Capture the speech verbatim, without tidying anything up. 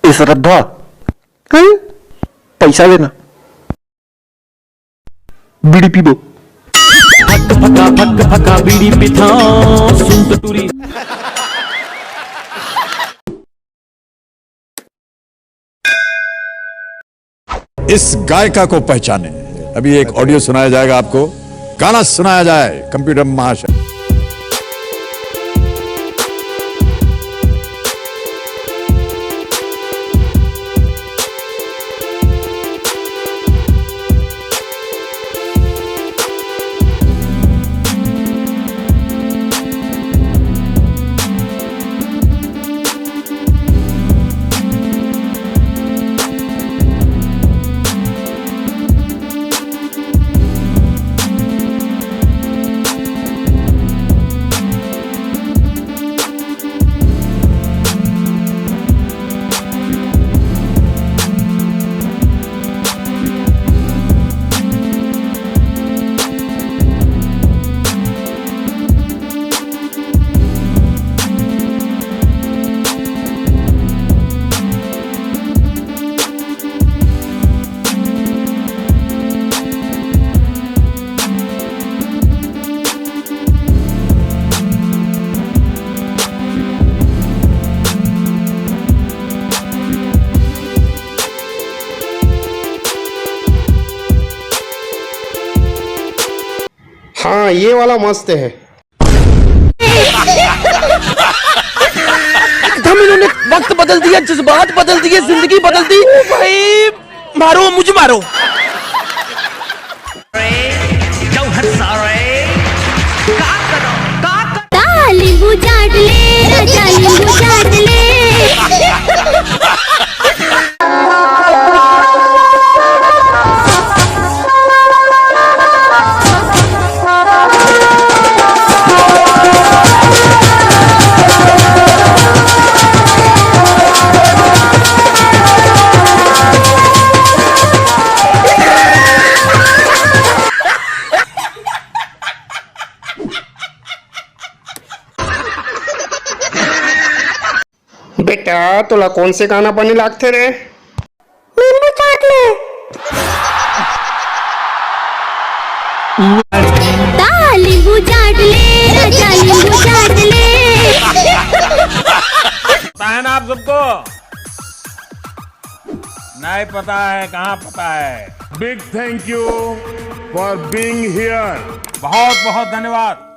ए श्रद्धा, हैं? पैसा देना, बीड़ी पीबो। फक फका फक फका बीड़ी पिथा, सुन तो टूरी। इस गायिका को पहचाने। अभी एक ऑडियो सुनाया जाएगा आपको, गाना सुनाया जाए कंप्यूटर महाशय। हाँ, ये वाला मस्त है। एकदम इन्होंने वक्त बदल दिया, जज्बात बदल दिए, जिंदगी बदल दी। ओ भाई, मारो, मुझे मारो। क्यों हंसा रे? का करो, का करो? ता नींबू चाट ले, राजा नींबू चाट ले। बेटा, तोला कौन से गाना बने लागथे रे? नींबू चाट ले। ता नींबू चाट ले, राजा नींबू चाट ले। पता है ना आप सबको? नहीं पता है, कहाँ पता है? Big thank you for being here। बहुत बहुत धन्यवाद।